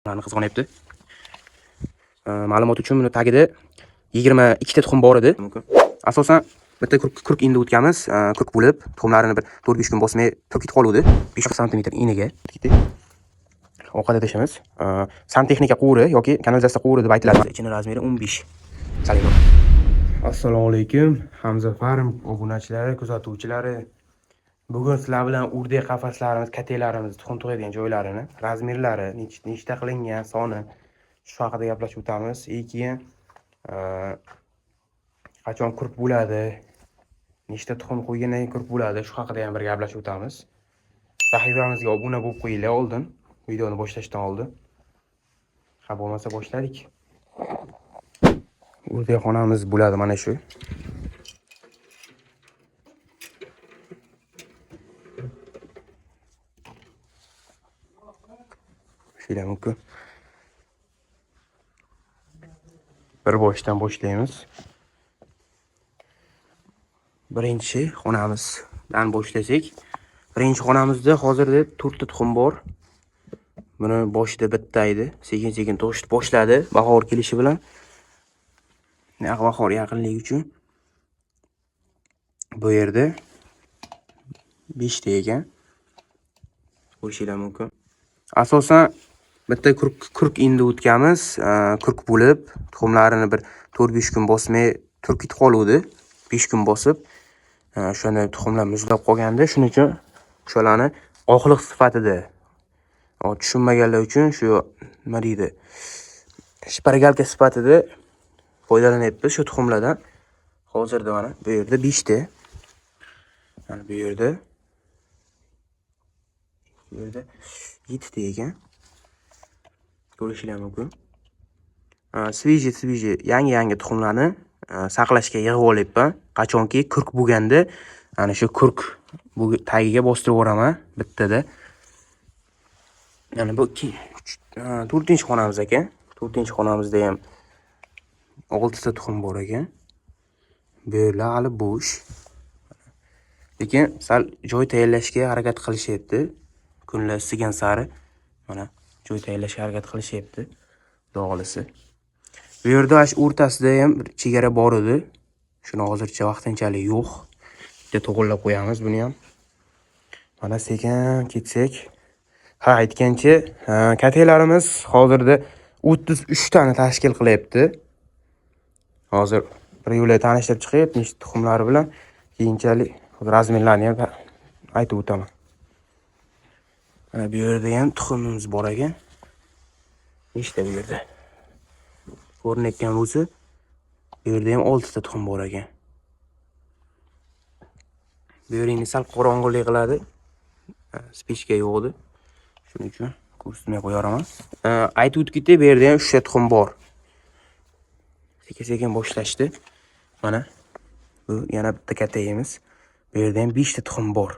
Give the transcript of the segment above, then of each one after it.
Tuxumlarni qizg'onyapti. Ma'lumot uchun buni tagida 22 ta tuxum bor edi. Mumkin. Asosan bitta kurk endi o'tganmiz. Kurk bo'lib, tuxumlarini bir 4-5 kun bosmay turib ketib qoluvdi. 5 sm iniga ketdi. Ovqat idishimiz. Santexnika quvuri yoki kanalizatsiya quvuri deb aytiladi. Ichini razmeri 15 sm. Assalomu alaykum, Hamza Farm obunachilari, kuzatuvchilari. Bugun sizlar bilan o'rdak qafaslarimiz, kataklarimiz tuxum tug'adigan joylarini, razmerlari, nechta qilingan, soni shu haqida gaplashib o'tamiz. Keyin qachon kurk bo'ladi, nechta tuxum qo'ygandan keyin kurk bo'ladi, shu haqida ham bir gaplashib o'tamiz. Sahifamizga obuna bo'lib qo'yinglar oldin, videoni boshlashdan oldin. Ha, bo'lmasa boshladik. O'rdakxonamiz bo'ladi mana shu. Ko'rishinglar mumkin. Bir boshdan boshlaymiz. Birinchi xonamizdan boshlasak, birinchi xonamizda hozirda 4 ta tuxum bor. Buni boshida bitta edi. Sekin-sekin tug'ishni boshladi bahor kelishi bilan. Bahor yaqinligi uchun bu yerda 5 ta ekan. Ko'rishinglar mumkin. Asosan bitta kurk endi o'tganmiz. Kurk bo'lib, tuxumlarini bir 4-5 kun bosmay turib ketib qoluvdi. 5 kun bosib, o'shanda tuxumlar muzlab qolgandi. Shuning uchun o'shalarni oqliq sifatida tushunmaganlar uchun shu nima deydi, shpargalka sifatida foydalanyapmiz shu tuxumlardan. Hozirda mana bu yerda 5 ta. Mana bu yerda 7 ta ekan. Ko'rishinglar mumkin. Sviji yangi tuxumlarni saqlashga yig'ib olyapman. Qachonki kurk bo'lganda ana shu kurk bu tagiga bostirib yuboraman bittada. Mana bu 4-chi xonamiz ekan. 4-chi xonamizda ham 6 ta tuxum bor ekan. Bu yerlar hali bo'sh. Lekin sal joy tayyorlashga harakat qilishyapti. Kunlar isigan sari mana joy tayyorlashga harakat qilishyapti. Xudo xolasa. Bu yerda ash o'rtasida ham bir chegara bor edi. Shuni hozircha vaqtinchalik yo'q. Bitta to'g'rilab qo'yamiz buni ham. Mana sekin ketsak. Ha, aytgancha, kataklarimiz hozirda 33 tani tashkil qilyapti. Hozir bir yo'lay tanishtirib chiqib, nechta tuxumlari bilan keyinchalik razmerlarni ham aytib o'taman. Mana bu yerda ham tuxumimiz bor ekan. Nechta bu yerda? Ko'rinayotgan bo'lsa, bu yerda ham 6 ta tuxum bor ekan. Bu yeringni sal qorong'ilik qiladi. Spechka yo'q edi. Shuning uchun ko'rsatmay qo'yaraman. Aytib o'tib ketay, bu yerda ham 3 ta tuxum bor. Sekin-sekin boshlashdi. Mana bu yana bitta katayimiz. Bu yerda ham 5 ta tuxum bor.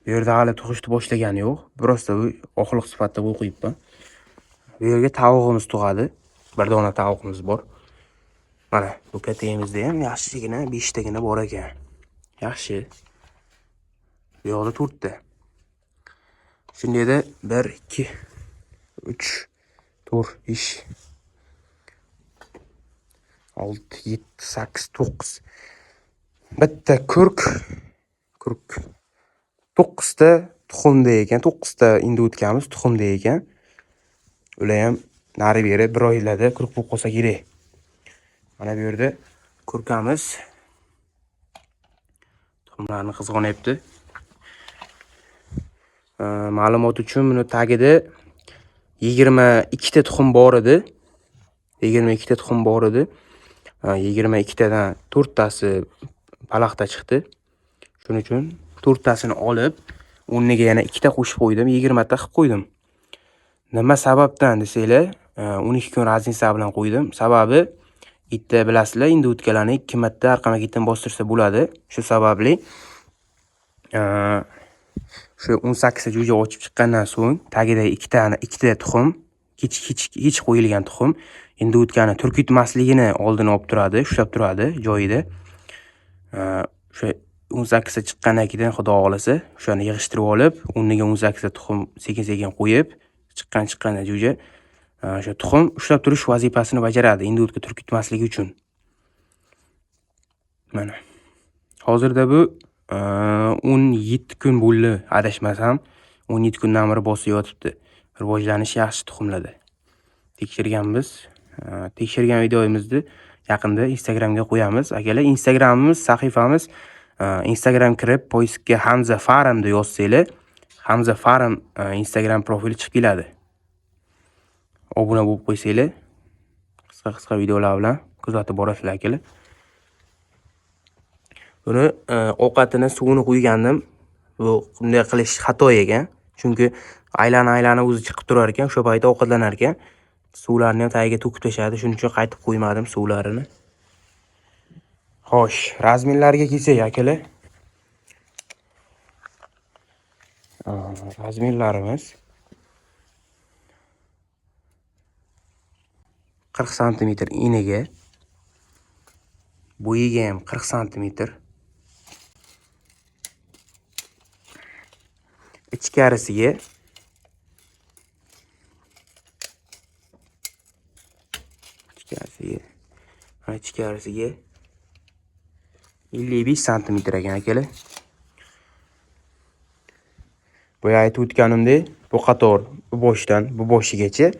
Bu yerda hali tug'ishni boshlagani yo'q. Birozda bu oqliq sifatida qo'yib qo'yibman. Bu yerga tovuqimiz tug'adi. Bir dona tovuqimiz bor. Mana bu katayimizda ham yaxshigina 5 tagina bor ekan. Yaxshi. Bu yoqda 4 ta. Shundayda 1 2 3 4 5 6 7 8 9. Bitta kurk 9 ta tuxumda ekan. 9 ta endi o'tganmiz tuxumda ekan. Ular ham nari beri bir oylarda kurk bo'lib qolsa kerak. Mana bu yerda kurkamiz tuxumlarni qizg'onyapti. Ma'lumot uchun buni tagida 22 ta tuxum bor edi. 22 ta tuxum bor edi. 22 tadan 4 tasi palaxda chiqdi. Shuning uchun 4 tasini olib, o'rniga yana 2 ta qo'shib qo'ydim, 20 ta qilib qo'ydim. Nima sababdan desanglar, 12 kun raznitsa bilan qo'ydim. Sababi bitta bilasizlar, endi o'tkalarni 2 marta orqama-ketin bostirsa bo'ladi. Shu sababli shu 18 ta jo'ja ochib chiqqandan so'ng tagida ikkita tuxum, kech qo'yilgan tuxum endi o'tgani turib ketmasligini oldini olib turadi, ushlab turadi joyida. O'sha 18 ta chiqqandan keyin xudo xohlasa o'shani yig'ishtirib olib, o'rniga 18 ta tuxum sekin-sekin qo'yib, chiqqanda jo'ja o'sha tuxum ushlab turish vazifasini bajaradi, indutga turib ketmasligi uchun. Mana. Hozirda bu 17 kun bo'ldi, adashmasam, 17 kundan beri bosib yotibdi. Rivojlanish yaxshi tuxumlarda. Tekshirganmiz. Tekshirgan videomizni yaqinda Instagramga qo'yamiz. Akalar, Instagramimiz, sahifamiz, Instagram kirib, poiskga Hamza Farm deb yozsanglar, Hamza Farm Instagram profili chiqib keladi. Obuna bo'lib qo'ysanglar, qisqa-qisqa videolar bilan kuzatib borasizlar akalar. Buni ovqatini, suvini qo'ygandim. Bu bunday qilish xato ekan. Chunki aylana-aylana o'zi chiqib turar ekan, o'sha paytda ovqatlanar ekan. Suvlarni ham tagiga to'kib tashladi, shuning uchun qaytib qo'ymadim suvlarini. Xo'sh, razmerlarga kelsak akalar. Razmerlarimiz 40 santimetr eniga, bo'yiga ham 40 santimetr. Ichkarisiga ichkarisiga 55 santimetr ekan akalar. Boya aytib o'tganimdek, bu qator bu boshdan bu boshigacha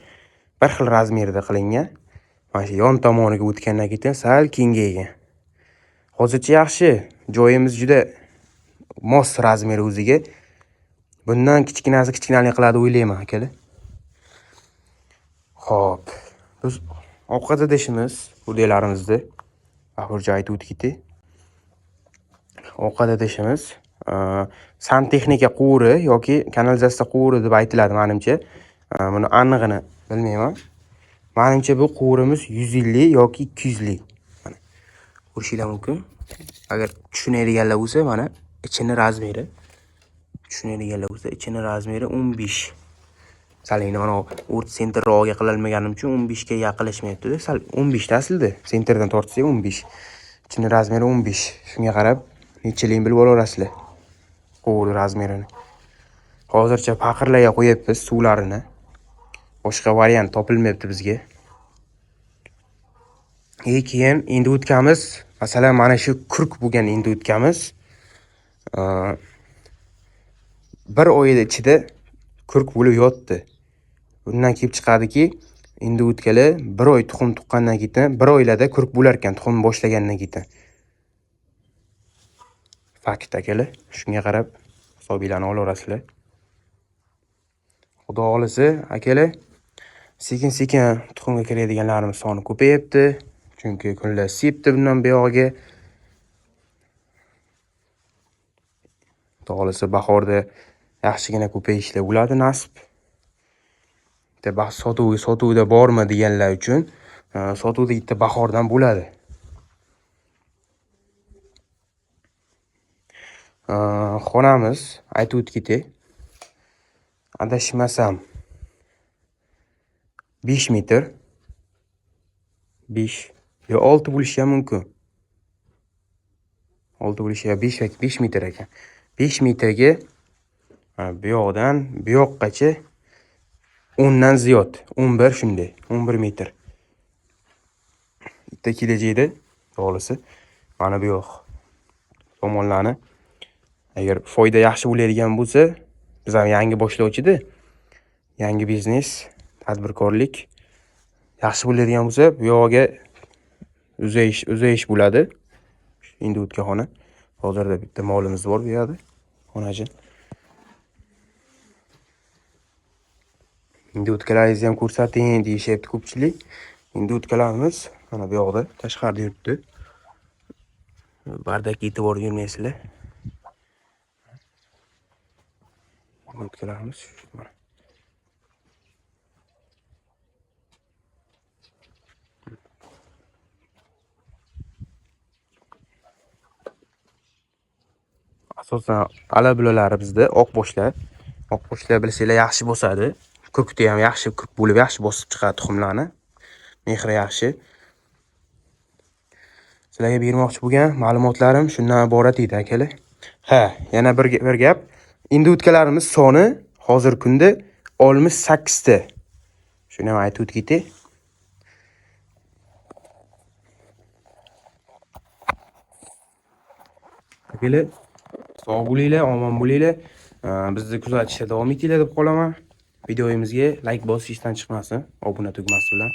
bir xil razmerda qilingan. Mana shu yon tomoniga o'tgandan keyin sal kengaygan. Hozircha yaxshi, joyimiz juda mos razmer o'ziga. Bundan kichkinasi kichkinalik qiladi o'ylayman akalar. Xo'p, biz ovqat idishimiz o'rdaklarimizda Bafurja aytib o'tib ketdik. Ovqat idishimiz santexnika quvuri yoki kanalizatsiya quvuri deb aytiladi menimcha. Buni anig'ini bilmayman. Menimcha bu quvurimiz 150 yoki 200lik. Mana ko'rishinglar mumkin. Agar tushunadiganlar bo'lsa, mana ichini razmeri. Tushunadiganlar bo'lsa, ichini razmeri 15. Sal endi mana o'rta sentrrog'iga qila olmaganim uchun 15 ga yaqinlashmayapti-da. Sal 15 ta aslida. Sentrdan tortsak 15. Ichini razmeri 15. Shunga qarab nechiligini bilib olaverasizlar. Quvur razmerini. Hozircha paqirlarga qo'yapmiz suvlarini. Boshqa variant topilmayapti bizga. Keyin endi o'tkamiz, masalan, mana shu kurk bo'lgan endi o'tkamiz. Bir oy ichida kurk bo'lib yotdi. Bundan kelib chiqadiki, endi o'tkalar bir oy tuxum tuqqandan keyin bir oylada kurk bo'lar ekan, tuxum boshlagandan keyin. Fakt akalar, shunga qarab hisobinglarni olaverasizlar. Xudo xohlasa, akalar, sekin-sekin tuxumga kiradiganlarimiz soni ko'payapti. Chunki kunlar sepdi bundan buyog'iga. Xudo xohlasa bahorda yaxshigina ko'payishlar bo'ladi nasib. Bitta sotuvda bormi deganlar uchun, sotuvda bitta bahordan bo'ladi. Xonamiz aytib o'tib ketay. Adashmasam 5 metr, 5 yo 6 bo'lishi ham mumkin. 6 bo'lishi yo 5 yoki 5 metr ekan. 5 metrga mana bu yoqdan bu yoqqacha 10 dan ziyod, 11 shunday, 11 metr. Bitta kelajakda to'g'risi mana bu yoq tomonlarni agar foyda yaxshi bo'ladigan bo'lsa, biz ham yangi boshlovchida, yangi biznes, tadbirkorlik yaxshi bo'ladigan bo'lsa, bu yog'iga uzayish bo'ladi. Endi o'tgan xona. Hozirda bitta molimiz bor bu yerda. Xonajin. Endi o'tganlaringizni ham ko'rsating deyishyapti ko'pchilik. Endi o'tganlarimiz mana bu yoqda tashqarida yuribdi. Bardakka e'tibor bermaysizlar. O'tganlarimiz mana. Asosan ala-bulalari bizda oq boshlar. Oq boshlar bilsanglar yaxshi bosadi. Kurkda ham yaxshi kurk bo'lib yaxshi bosib chiqadi tuxumlarni. Mehri yaxshi. Sizlarga bermoqchi bo'lgan ma'lumotlarim shundan iborat edi, akalar. Ha, yana bir gap. Indutkalarimiz soni hozir kunda 68 ta. Shuni ham aytib o'tib ketay. Akalar, sog' bo'linglar, omon bo'linglar. Bizni kuzatishda davom etinglar deb qolaman. Videomizga like bosish esdan chiqmasin, obuna tugmasi bilan.